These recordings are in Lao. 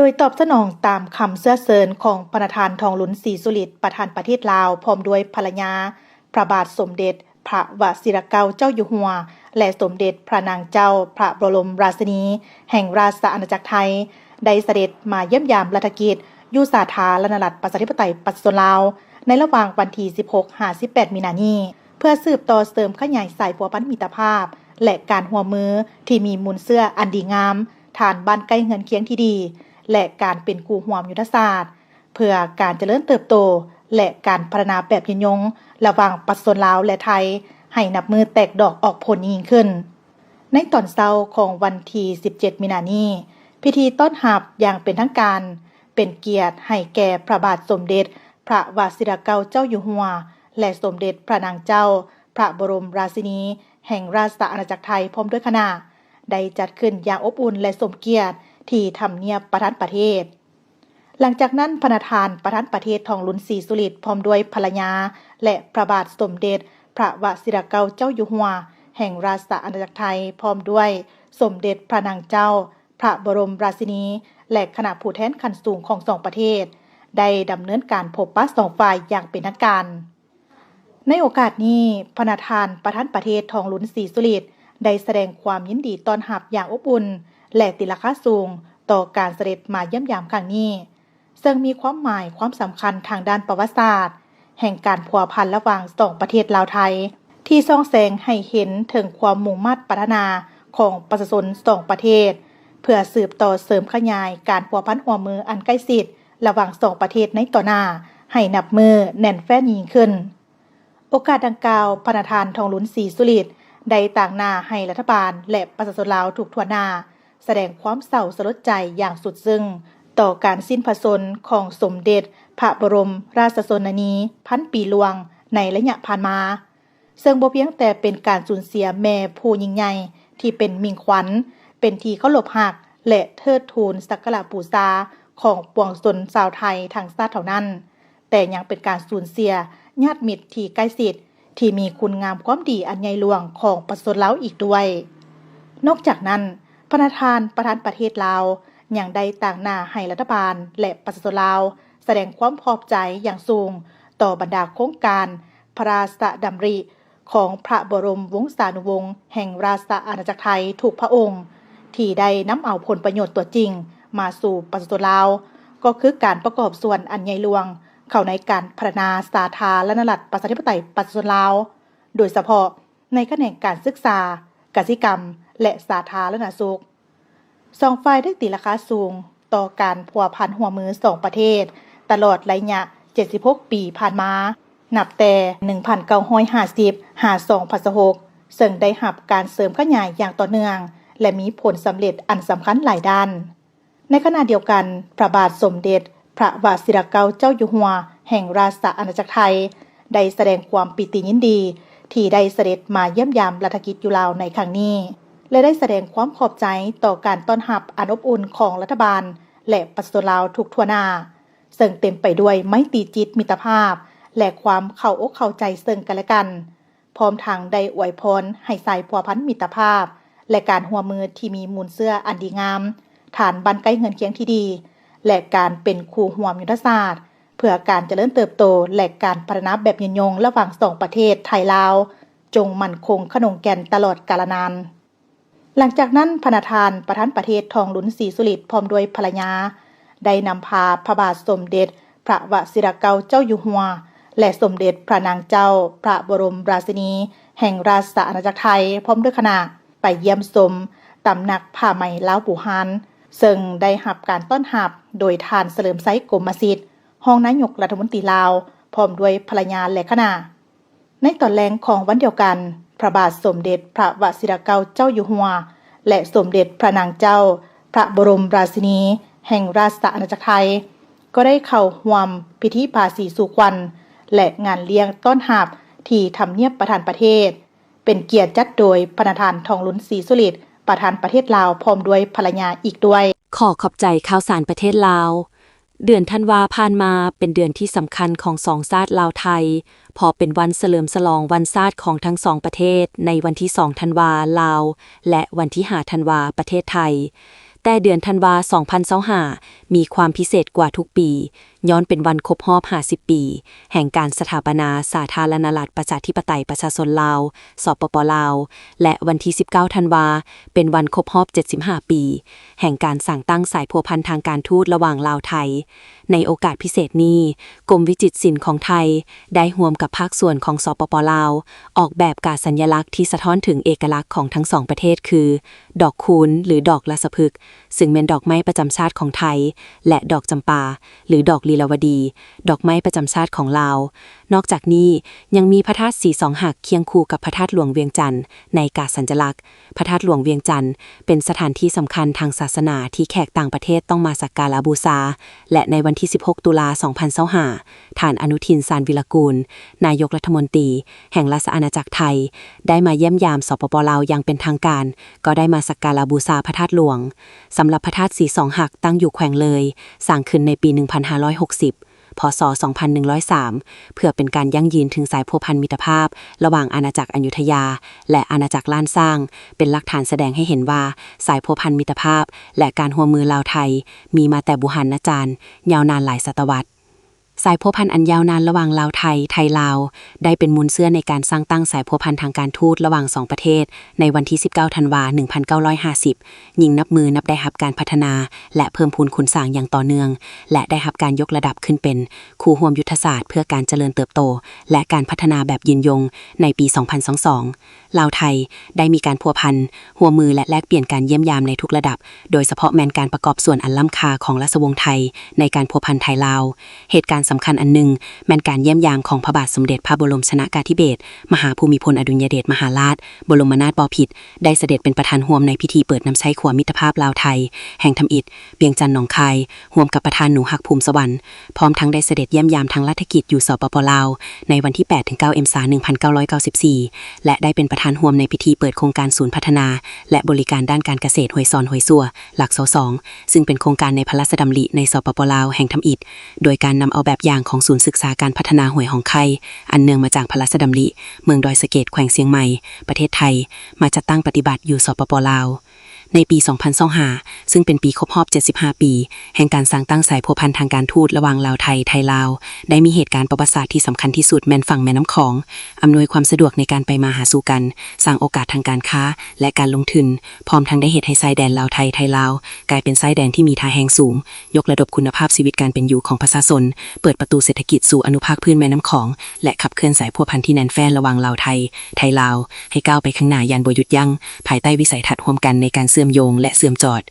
ໂດຍຕອບສະໜອງຕາມຄຳເຊື້ອເຊີນຂອງພະນະທ່ານ ທອງລຸນ ສີສຸລິດ ປະທານປະເທດລາວ ພ້ອມດ້ວຍພັນລະຍາ, ພະບາດສົມເດັດພະວະຊິລະເກົ້າເຈົ້າຢູ່ຫົວ ແລະ ສົມເດັດພະນາງເຈົ້າພະບໍລົມລາຊິນີແຫ່ງລາຊະອານາຈັກໄທ ໄດ້ສະເດັດມາຢ້ຽມຢາມລັດຖະກິດຢູ່ສາທາລະນະລັດ ປະຊາທິປະໄຕ ປະຊາຊົນລາວ ໃນລະຫວ່າງວັນທີສິບຫົກ ຫາ ສິບແປດ ມີນານີ້ ເພື່ອສືບຕໍ່ເສີມຂະຫຍາຍສາຍພົວພັນມິດຕະພາບ ແລະ ການຮ່ວມມືທີ່ມີມູນເຊື້ອອັນດີງາມ, ຖານບ້ານໃກ້ເຮືອນຄຽງທີ່ດີ ແລະ ການເປັນຄູ່ຮ່ວມຍຸດທະສາດ ເພື່ອການຈະເລີນເຕີບໂຕ ແລະ ການພັດທະນາແບບຍືນຍົງ ລະຫວ່າງປະຊາຊົນລາວ ແລະ ໄທ ໃຫ້ນັບມື້ແຕກດອກອອກຜົນຍິ່ງຂຶ້ນ. ໃນຕອນເຊົ້າຂອງວັນທີສິບເຈັດ ມີນານີ້, ພິທີຕ້ອນຮັບຢ່າງເປັນທາງການ ເປັນກຽດໃຫ້ແກ່ພະບາດສົມເດັດພະວະຊິລະເກົ້າເຈົ້າຢູ່ຫົວ ແລະ ສົມເດັດພະນາງເຈົ້າພະບໍລົມລາຊິນີແຫ່ງລາຊະອານາຈັກໄທ ພ້ອມດ້ວຍຄະນະ ໄດ້ຈັດຂຶ້ນຢ່າງອົບອຸ່ນ ແລະ ສົມກຽດທີ່ທຳນຽບປະທານປະເທດ. ຫຼັງຈາກນັ້ນ, ພະນະທ່ານປະທານປະເທດ ທອງລຸນ ສີສຸລິດ ພ້ອມດ້ວຍພັນລະຍາ ແລະ ພະບາດສົມເດັດພະວະຊິລະເກົ້າເຈົ້າຢູ່ຫົວ ແຫ່ງລາຊະອານາຈັກໄທ ພ້ອມດ້ວຍສົມເດັດພະນາງເຈົ້າພະບໍລົມລາຊິນີ ແລະ ຄະນະຜູ້ແທນຂັ້ນສູງຂອງສອງປະເທດ ໄດ້ດຳເນີນການພົບປະສອງຝ່າຍຢ່າງເປັນທາງການ. ໃນໂອກາດນີ້, ພະນະທ່ານປະທານປະເທດ ທອງລຸນ ສີສຸລິດ ໄດ້ສະແດງຄວາມຍິນດີຕ້ອນຮັບຢ່າງອົບອຸ່ນ ແລະ ຕີລາຄາສູງຕໍ່ການສະເດັດມາຢ້ຽມຢາມຄັ້ງນີ້, ເຊິ່ງມີຄວາມໝາຍຄວາມສຳຄັນທາງດ້ານປະຫວັດສາດ ແຫ່ງການພົວພັນລະຫວ່າງສອງປະເທດລາວ-ໄທ ທີ່ສ່ອງແສງໃຫ້ເຫັນເຖິງຄວາມມຸ່ງມາດປາດຖະໜາຂອງປະຊາຊົນສອງປະເທດ ເພື່ອສືບຕໍ່ເສີມຂະຫຍາຍການພົວພັນຮ່ວມມືອັນໃກ້ຊິດ ລະຫວ່າງສອງປະເທດໃນຕໍ່ໜ້າ ໃຫ້ນັບມື້ແໜ້ນແຟ້ນຍິ່ງຂຶ້ນ. ໂອກາດດັ່ງກ່າວ, ພະນະທ່ານ ທອງລຸນ ສີສຸລິດ ໄດ້ຕາງໜ້າໃຫ້ລັດຖະບານ ແລະ ປະຊາຊົນລາວທຸກທົ່ວໜ້າ ສະແດງຄວາມເສົ້າສະຫຼົດໃຈຢ່າງສຸດຊຶ້ງຕໍ່ການສິ້ນພະຊົນຂອງສົມເດັດພະບໍລົມລາຊະຊົນນະນີພັນປີຫຼວງໃນໄລຍະຜ່ານມາ. ເຊິ່ງບໍ່ພຽງແຕ່ເປັນການສູນເສຍແມ່ຜູ້ຍິ່ງໃຫຍ່ທີ່ເປັນມິ່ງຂວັນ, ເປັນທີ່ເຄົາລົບຮັກ ແລະ ເທີດທູນສັກກາລະບູຊາຂອງປວງຊົນຊາວໄທທັງຊາດເທົ່ານັ້ນ, ແຕ່ຍັງເປັນການສູນເສຍຍາດມິດທີ່ໃກ້ຊິດ ທີ່ມີຄຸນງາມຄວາມດີອັນໃຫຍ່ຫຼວງຂອງປະຊາຊົນລາວອີກດ້ວຍ. ນອກຈາກນັ້ນ, ພະນະທ່ານປະທານປະເທດລາວ ຍັງໄດ້ຕາງໜ້າໃຫ້ລັດຖະບານ ແລະ ປະຊາຊົນລາວ ສະແດງຄວາມຂອບໃຈຢ່າງສູງຕໍ່ບັນດາໂຄງການພະລາຊະດຳລິ ຂອງພະບໍລົມວົງສານຸວົງແຫ່ງລາຊະອານາຈັກໄທທຸກພະອົງ ທີ່ໄດ້ນຳເອົາຜົນປະໂຫຍດຕົວຈິງມາສູ່ປະຊາຊົນລາວ, ກໍຄືການປະກອບສ່ວນອັນໃຫຍ່ຫຼວງເຂົ້າໃນການພັດທະນາສາທາລະນະລັດ ປະຊາທິປະໄຕ ປະຊາຊົນລາວ, ໂດຍສະເພາະໃນຂະແໜງການສຶກສາ, ກະສິກຳ ແລະ ສາທາລະນະສຸກ. ສອງຝ່າຍໄດ້ຕີລາຄາສູງຕໍ່ການພົວພັນຮ່ວມມືສອງປະເທດ ຕະຫຼອດໄລຍະເຈັດສິບຫົກປີຜ່ານມາ, ນັບແຕ່ໜຶ່ງພັນເກົ້າຮ້ອຍຫ້າສິບ ຫາ ສອງພັນຊາວຫົກ ເຊິ່ງໄດ້ຮັບການເສີມຂະຫຍາຍຢ່າງຕໍ່ເນື່ອງ ແລະ ມີຜົນສຳເລັດອັນສຳຄັນຫຼາຍດ້ານ. ໃນຂະນະດຽວກັນ, ພະບາດສົມເດັດພະວະຊິລະເກົ້າເຈົ້າຢູ່ຫົວແຫ່ງລາຊະອານາຈັກໄທ ໄດ້ສະແດງຄວາມປີຕິຍິນດີທີ່ໄດ້ສະເດັດມາຢ້ຽມຢາມລັດຖະກິດຢູ່ລາວໃນຄັ້ງນີ້ ແລະ ໄດ້ສະແດງຄວາມຂອບໃຈຕໍ່ການຕ້ອນຮັບອັນອົບອຸ່ນຂອງລັດຖະບານ ແລະ ປະຊາຊົນລາວທຸກທົ່ວໜ້າ, ເຊິ່ງເຕັມໄປດ້ວຍໄມຕີຈິດມິດຕະພາບ ແລະ ຄວາມເຂົ້າອົກເຂົ້າໃຈເຊິ່ງກັນແລະກັນ, ພ້ອມທັງໄດ້ອວຍພອນໃຫ້ສາຍພົວພັນມິດຕະພາບ ແລະ ການຮ່ວມມືທີ່ມີມູນເຊື້ອອັນດີງາມ, ຖານບ້ານໃກ້ເຮືອນຄຽງທີ່ດີ ແລະ ການເປັນຄູ່ຮ່ວມຍຸດທະສາດ ເພື່ອການຈະເລີນເຕີບໂຕ ແລະ ການພັດທະນາແບບຍືນຍົງລະຫວ່າງສອງປະເທດໄທ-ລາວ ຈົ່ງໝັ້ນຄົງຂະໜົງແກ່ນຕະຫຼອດກາລະນານ. ຫຼັງຈາກນັ້ນ, ພະນະທ່ານປະທານປະເທດ ທອງລຸນ ສີສຸລິດ ພ້ອມດ້ວຍພັນລະຍາ ໄດ້ນຳພາພະບາດສົມເດັດພະວະຊິລະເກົ້າເຈົ້າຢູ່ຫົວ ແລະ ສົມເດັດພະນາງເຈົ້າພະບໍລົມລາຊິນີແຫ່ງລາຊະອານາຈັກໄທ ພ້ອມດ້ວຍຄະນະ ໄປຢ້ຽມຊົມຕຳໜັກຜ້າໄໝລາວບູຮານ, ເຊິ່ງໄດ້ຮັບການຕ້ອນຮັບໂດຍທ່ານ ສະເຫຼີມໄຊ ກົມມະສິດ ຮອງນາຍົກລັດຖະມົນຕີລາວ ພ້ອມດ້ວຍພັນລະຍາ ແລະ ຄະນະ. ໃນຕອນແລງຂອງວັນດຽວກັນ, ພະບາດສົມເດັດພະວະຊິລະເກົ້າເຈົ້າຢູ່ຫົວ ແລະ ສົມເດັດພະນາງເຈົ້າພະບໍລົມລາຊິນີແຫ່ງລາຊະອານາຈັກໄທ ກໍໄດ້ເຂົ້າຮ່ວມພິທີບາສີສູ່ຂວັນ ແລະ ງານລ້ຽງຕ້ອນຮັບທີ່ທຳນຽບປະທານປະເທດ, ເປັນກຽດຈັດໂດຍພະນະທ່ານ ທອງລຸນ ສີສຸລິດ ປະທານປະເທດລາວ ພ້ອມດ້ວຍພັນລະຍາອີກດ້ວຍ. ຂໍຂອບໃຈຂ່າວສານປະເທດລາວ. ເດືອນທັນວາຜ່ານມາເປັນເດືອນທີ່ສຳຄັນຂອງສອງຊາດລາວ-ໄທ, ເພາະເປັນວັນສະເຫຼີມສະຫຼອງວັນຊາດຂອງທັງສອງປະເທດ ໃນວັນທີສອງທັນວາ ລາວ ແລະ ວັນທີຫ້າທັນວາ ປະເທດໄທ. ແຕ່ເດືອນທັນວາ ສອງພັນຊາວຫ້າ ມີຄວາມພິເສດກວ່າທຸກປີ ຍ້ອນເປັນວັນຄົບຮອບ ຫ້າສິບ ປີ ແຫ່ງການສະຖາປະນາສາທາລະນະລັດ ປະຊາທິປະໄຕ ປະຊາຊົນລາວ ສປປ ລາວ ແລະ ວັນທີ ສິບເກົ້າ ທັນວາ ເປັນວັນຄົບຮອບ ເຈັດສິບຫ້າ ປີ ແຫ່ງການສ້າງຕັ້ງສາຍພົວພັນທາງການທູດລະຫວ່າງລາວ-ໄທ. ໃນໂອກາດພິເສດນີ້, ກົມວິຈິດສິນຂອງໄທ ໄດ້ຮ່ວມກັບພາກສ່ວນຂອງ ສປປ ລາວ ອອກແບບກາສັນຍະລັກທີ່ສະທ້ອນເຖິງເອກະລັກຂອງທັງສອງປະເທດ ຄື ດອກຄູນ ຫຼື ດອກລາຊະພຶກ ຊຶ່ງແມ່ນດອກໄມ້ປະຈຳຊາດຂອງໄທ ແລະ ດອກຈຳປາ ຫຼື ດອກລີລາວະດີ ດອກໄມ້ປະຈຳຊາດຂອງລາວ. ນອກຈາກນີ້ ຍັງມີພະທາດສີສອງຫັກ ຄຽງຄູ່ກັບພະທາດຫຼວງວຽງຈັນ ໃນກາສັນຍະລັກ. ພະທາດຫຼວງວຽງຈັນ ເປັນສະຖານທີ່ສຳຄັນທາງສາສະໜາທີ່ແຂກຕ່າງປະເທດຕ້ອງມາສັກກາລະບູຊາ ແລະ ໃນວັນທີ ສິບຫົກ ຕຸລາ ສອງພັນຊາວຫ້າ ທ່ານ ອະນຸທິນ ຊານວິລະກູນ ນາຍົກລັດຖະມົນຕີແຫ່ງລາຊະອານາຈັກໄທ ໄດ້ມາຢ້ຽມຢາມ ສປປ ລາວ ຢ່າງເປັນທາງການ, ກໍໄດ້ມາສັກກາລະບູຊາພະທາດຫຼວງ. ສຳລັບພະທາດສີສອງຫັກ ຕັ້ງຢູ່ແຂວງເລີຍ, ສ້າງຂຶ້ນໃນປີ ໜຶ່ງພັນຫ້າຮ້ອຍຫົກສິບ ພ.ສ. ສອງພັນໜຶ່ງຮ້ອຍສາມ ເພື່ອເປັນການຢັ້ງຢືນເຖິງສາຍພົວພັນມິດຕະພາບລະຫວ່າງອານາຈັກອະຍຸທຍາ ແລະ ອານາຈັກລ້ານຊ້າງ, ເປັນຫຼັກຖານສະແດງໃຫ້ເຫັນວ່າ ສາຍພົວພັນມິດຕະພາບ ແລະ ການຮ່ວມມືລາວ-ໄທ ມີມາແຕ່ບູຮານນະການ ຍາວນານຫຼາຍສະຕະວັດ. ສາຍພົວພັນອັນຍາວນານລະຫວ່າງລາວ-ໄທ, ໄທ-ລາວ ໄດ້ເປັນມູນເຊື້ອໃນການສ້າງຕັ້ງສາຍພົວພັນທາງການທູດລະຫວ່າງສອງປະເທດ ໃນວັນທີ ສິບເກົ້າ ທັນວາ ໜຶ່ງພັນເກົ້າຮ້ອຍຫ້າສິບ ຍິ່ງນັບມື້ນັບໄດ້ຮັບການພັດທະນາ ແລະ ເພີ່ມພູນຄູນສ້າງຢ່າງຕໍ່ເນື່ອງ ແລະ ໄດ້ຮັບການຍົກລະດັບຂຶ້ນເປັນຄູ່ຮ່ວມຍຸດທະສາດເພື່ອການຈະເລີນເຕີບໂຕ ແລະ ການພັດທະນາແບບຍືນຍົງ ໃນປີ ສອງພັນຊາວສອງ ລາວ-ໄທ ໄດ້ມີການພົວພັນ, ຮ່ວມມື ແລະ ແລກປ່ຽນການຢ້ຽມຢາມໃນທຸກລະດັບ, ໂດຍສະເພາະແມ່ນການປະກອບສ່ວນອັນລ້ຳຄ່າຂອງລາຊະວົງໄທໃນການພົວພັນໄທ-ລາວ. ເຫດການສຳຄັນອັນໜຶ່ງ ແມ່ນການຢ້ຽມຢາມຂອງພະບາດສົມເດັດພະບໍລົມຊະນະກາທິເບດ ມະຫາພູມິພົນອະດຸນຍະເດດມະຫາລາດ ບໍລົມມະນາດບໍ່ຜິດ ໄດ້ສະເດັດເປັນປະທານຮ່ວມໃນພິທີເປີດນຳໃຊ້ຂົວມິດຕະພາບລາວ-ໄທ ແຫ່ງທຳອິດ ວຽງຈັນ ໜອງຄາຍ ຮ່ວມກັບປະທານໜູຮັກ ພູມສະຫວັນ ພ້ອມທັງໄດ້ສະເດັດຢ້ຽມຢາມທາງລັດຖະກິດຢູ່ ສປປ ລາວ ໃນວັນທີ ແປດ ເຖິງ ເກົ້າ ເມສາ ໜຶ່ງພັນເກົ້າຮ້ອຍເກົ້າສິບສີ່ ແລະ ໄດ້ເປັນປະທານຮ່ວມໃນພິທີເປີດໂຄງການສູນພັດທະນາ ແລະ ບໍລິການດ້ານການກະເສດຫ້ວຍຊອນຫ້ວຍຊົ່ວ ຫຼັກຊາວສອງ ຊຶ່ງເປັນໂຄງການໃນພະລາຊະດຳລິໃນ ສປປ ລາວ ແຫ່ງທຳອິດ. ໂດຍການນຳເອົາແບບຢ່າງຂອງສູນສຶກສາການພັດທະນາຫ້ວຍຫອງໄຄ ອັນເນື່ອງມາຈາກພະລາຊະດຳລິເມືອງດອຍສະເກດ ແຂວງຊຽງໃໝ່ ປະເທດໄທ ມາຈັດຕັ້ງປະຕິບັດຢູ່ ສປປ ລາວ. ໃນປີ ສອງພັນຊາວຫ້າ ຊຶ່ງເປັນປີຄົບຮອບ ເຈັດສິບຫ້າ ປີ ແຫ່ງການສ້າງຕັ້ງສາຍພົວພັນທາງການທູດລະຫວ່າງລາວ-ໄທ, ໄທ-ລາວ ໄດ້ມີເຫດການປະຫວັດສາດທີ່ສຳຄັນທີ່ສຸດແມ່ນຝັ່ງແມ່ນ້ຳຂອງ ອຳນວຍຄວາມສະດວກໃນການໄປມາຫາສູ່ກັນ, ສ້າງໂອກາດທາງການຄ້າ ແລະ ການລົງທຶນ, ພ້ອມທັງໄດ້ເຮັດໃຫ້ຊາຍແດນລາວ-ໄທ, ໄທ-ລາວ ກາຍເປັນຊາຍແດນທີ່ມີທ່າແຮງສູງ, ຍົກລະດັບຄຸນນະພາບຊີວິດການເປັນຢູ່ຂອງປະຊາຊົນ, ເປີດປະຕູເສດຖະກິດສູ່ອະນຸພາກພື້ນແມ່ນ້ຳຂອງ ແລະ ຂັບເຄື່ອນສາຍພົວພັນທີ່ແໜ້ນແຟ້ນລະຫວ່າງລາວ-ໄທ, ໄທ-ລາວ ໃຫ້ກ້າວໄປຂ້າງໜ້າຢ່າງບໍ່ຢຸດຢັ້ງ, ພາຍໃຕ້ວິໄສທັດຮ່ວມກັນໃນການເຊື່ອມໂຍງ ແລະ ເຊື່ອມຈອດ.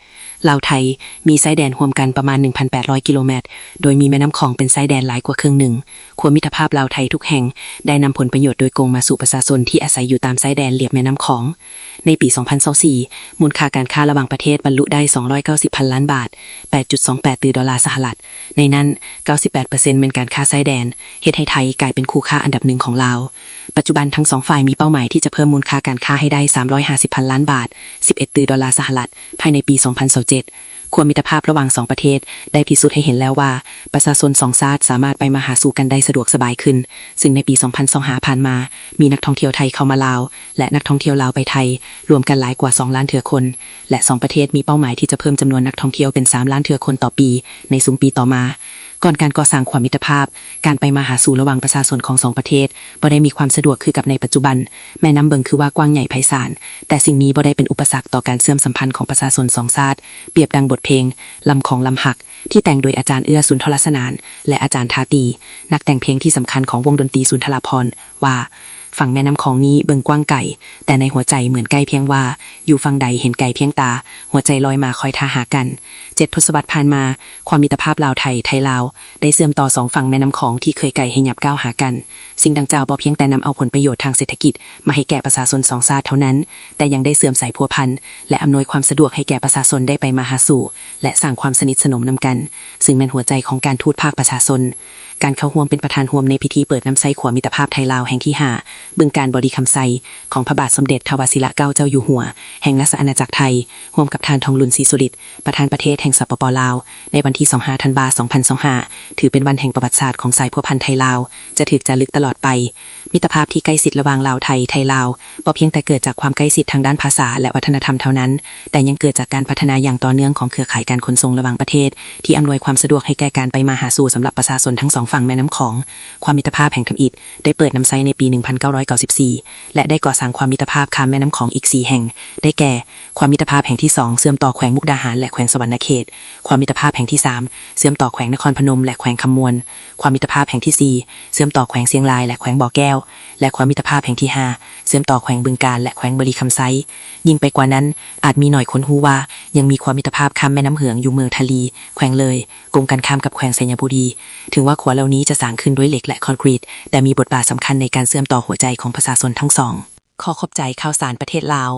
ລາວ-ໄທ ມີຊາຍແດນຮ່ວມກັນປະມານ ໜຶ່ງພັນແປດຮ້ອຍ ກິໂລແມັດ, ໂດຍມີແມ່ນ້ຳຂອງເປັນຊາຍແດນຫຼາຍກວ່າເຄິ່ງໜຶ່ງ. ຂົວມິດຕະພາບລາວ-ໄທທຸກແຫ່ງ ໄດ້ນຳຜົນປະໂຫຍດໂດຍກົງມາສູ່ປະຊາຊົນທີ່ອາໄສຢູ່ຕາມຊາຍແດນລຽບແມ່ນ້ຳຂອງ. ໃນປີ ສອງພັນຊາວສີ່ ມູນຄ່າການຄ້າລະຫວ່າງປະເທດບັນລຸໄດ້ ສອງຮ້ອຍເກົ້າສິບພັນລ້ານບາດ, ແປດຈຸດສອງແປດ ຕື້ໂດລາສະຫະລັດ. ໃນນັ້ນ ເກົ້າສິບແປດເປີເຊັນ ແມ່ນການຄ້າຊາຍແດນ, ເຮັດໃຫ້ໄທກາຍເປັນຄູ່ຄ້າອັນດັບໜຶ່ງຂອງລາວ. ປັດຈຸບັນທັງສອງຝ່າຍມີເປົ້າໝາຍທີ່ຈະເພີ່ມມູນຄ່າການຄ້າໃຫ້ໄດ້ ສາມຮ້ອຍຫ້າສິບພັນລ້ານບາດ, ສິບເອັດ ຕື້ໂດລາສະຫະລັດ, ພາຍໃນປີ ສອງພັນຊາວເຈັດ. ຂົວມິດຕະພາບລະຫວ່າງສອງປະເທດໄດ້ພິສູດໃຫ້ເຫັນແລ້ວວ່າ ປະຊາຊົນສອງຊາດສາມາດໄປມາຫາສູ່ກັນໄດ້ສະດວກສະບາຍຂຶ້ນ, ຊຶ່ງໃນປີ ສອງພັນຊາວຫ້າ ຜ່ານມາ ມີນັກທ່ອງທ່ຽວໄທເຂົ້າມາລາວ ແລະ ນັກທ່ອງທ່ຽວລາວໄປໄທ ລວມກັນຫຼາຍກວ່າ ສອງລ້ານເທື່ອຄົນ, ແລະ ສອງປະເທດມີເປົ້າໝາຍທີ່ຈະເພີ່ມຈຳນວນນັກທ່ອງທ່ຽວເປັນ ສາມລ້ານເທື່ອຄົນຕໍ່ປີ ໃນຊຸມປີຕໍ່ມາ. ກ່ອນການກໍ່ສ້າງຂົວມິດຕະພາບ, ການໄປມາຫາສູ່ລະຫວ່າງປະຊາຊົນຂອງສອງປະເທດບໍ່ໄດ້ມີຄວາມສະດວກຄືກັບໃນປັດຈຸບັນ. ແມ່ນ້ຳເບິ່ງຄືວ່າກວ້າງໃຫຍ່ໄພສານ, ແຕ່ສິ່ງນີ້ບໍ່ໄດ້ເປັນອຸປະສັກຕໍ່ການເຊື່ອມສຳພັນຂອງປະຊາຊົນສອງຊາດ. ປຽບດັ່ງບົດເພງ ລຳຂອງລຳຮັກ ທີ່ແຕ່ງໂດຍອາຈານເອື້ອ ສຸນທະລະສະໜານ ແລະ ອາຈານທາຕີ ນັກແຕ່ງເພງທີ່ສຳຄັນຂອງວົງດົນຕີສຸນທະລາພອນ ວ່າ ຝັ່ງແມ່ນ້ຳຂອງນີ້ເບິ່ງກວ້າງໄກ, ແຕ່ໃນຫົວໃຈເໝືອນໃກ້ພຽງວ່າ ຢູ່ຝັ່ງໃດເຫັນໄກພຽງຕາ, ຫົວໃຈລອຍມາຄອຍທ່າຫາກັນ. ເຈັດທົດສະວັດຜ່ານມາ, ຄວາມມິດຕະພາບລາວ-ໄທ, ໄທ-ລາວ ໄດ້ເຊື່ອມຕໍ່ສອງຝັ່ງແມ່ນ້ຳຂອງທີ່ເຄີຍໄກໃຫ້ຫຍັບກ້າວຫາກັນ. ສິ່ງດັ່ງກ່າວບໍ່ພຽງແຕ່ນຳເອົາຜົນປະໂຫຍດທາງເສດຖະກິດມາໃຫ້ແກ່ປະຊາຊົນສອງຊາດເທົ່ານັ້ນ, ແຕ່ຍັງໄດ້ເຊື່ອມສາຍພົວພັນ ແລະ ອຳນວຍຄວາມສະດວກໃຫ້ແກ່ປະຊາຊົນໄດ້ໄປມາຫາສູ່ ແລະ ສ້າງຄວາມສະໜິດສະໜົມນຳກັນ, ຊຶ່ງແມ່ນຫົວໃຈຂອງການທູດພາກປະຊາຊົນ. ການເຂົ້າຮ່ວມເປັນປະທານຮ່ວມໃນພິທີເປີດນຳໃຊ້ຂົວມິດຕະພາບໄທລາວແຫ່ງທີຫ້າ ບຶງການບໍລິຄຳໄຊ ຂອງພະບາດສົມເດັດທະວາຊິລະເກົ້າເຈົ້າຢູ່ຫົວ ແຫ່ງລາຊະອານາຈັກໄທ ຮ່ວມກັບທ່ານ ທອງລຸນ ສີສຸລິດ ປະທານປະເທດແຫ່ງ ສປປ ລາວ ໃນວັນທີຊາວຫ້າ ທັນວາ ສອງພັນຊາວຫ້າ ຖືເປັນວັນແຫ່ງປະຫວັດສາດຂອງສາຍພົວພັນໄທລາວ ຈະຖືກຈາລຶກຕະຫຼອດໄປ. ມິດຕະພາບທີ່ໃກ້ຊິດລະຫວ່າງລາວໄທ, ໄທລາວ ບໍ່ພຽງແຕ່ເກີດຈາກຄວາມໃກ້ຊິດທາງດ້ານພາສາ ແລະ ວັດທະນະທຳເທົ່ານັ້ນ, ແຕ່ຍັງເກີດຈາກການພັດທະນາຢ່າງຕໍ່ເນື່ອງຂອງເຄືອຂ່າຍການຂົນສົ່ງລະຫວ່າງປະເທດ ທີ່ອຳນວຍຄວາມສະດວກໃຫ້ແກ່ການໄປມາຫາສູ່ສຳລັບປະຊາຊົນທັງສອງຝັ່ງແມ່ນ້ຳຂອງ. ຂົວມິດຕະພາບແຫ່ງທຳອິດໄດ້ເປີດນຳໃຊ້ໃນປີໜຶ່ງພັນເກົ້າຮ້ອຍເກົ້າສິບສີ່ ແລະ ໄດ້ກໍ່ສ້າງຂົວມິດຕະພາບຂ້າມແມ່ນ້ຳຂອງອີກສີ່ແຫ່ງ ໄດ້ແກ່ ຂົວມິດຕະພາບແຫ່ງທີສອງ ເຊື່ອມຕໍ່ແຂວງມຸກດາຫານ ແລະ ແຂວງສະຫວັນນະເຂດ, ຂົວມິດຕະພາບແຫ່ງທີສາມ ເຊື່ອມຕໍ່ແຂວງນະຄອນພະນົມ ແລະ ແຂວງຄຳມ່ວນ, ຂົວມິດຕະພາບແຫ່ງທີສີ່ ເຊື່ອມຕໍ່ແຂວງຊຽງລາຍ ແລະ ແຂວງບໍ່ແກ້ວ ແລະ ຂົວມິດຕະພາບແຫ່ງທີຫ້າ ເຊື່ອມຕໍ່ແຂວງບຶງການ ແລະ ແຂວງບໍລິຄຳໄຊ. ຍິ່ງໄປກວ່ານັ້ນ, ອາດມີໜ້ອຍຄົນຮູ້ວ່າ ຍັງມີຂົວມິດຕະພາບຂ້າມແມ່ນ້ຳເຫືອງຢູ່ເມືອງທາລີ, ແຂວງເລີຍ, ກົງກັນຂ້າມກັບແຂວງໄຊຍະບູລີ. ເຖິງວ່າຂົວເຫຼົ່ານີ້ຈະສ້າງຂຶ້ນດ້ວຍເຫຼັກ ແລະ ຄອນກຣີດ, ແຕ່ມີບົດບາດສຳຄັນໃນການເຊື່ອມຕໍ່ຫົວໃຈຂອງປະຊາຊົນທັງສອງ. ຂໍຂອບໃຈຂ່າວສານປະເທດລາວ.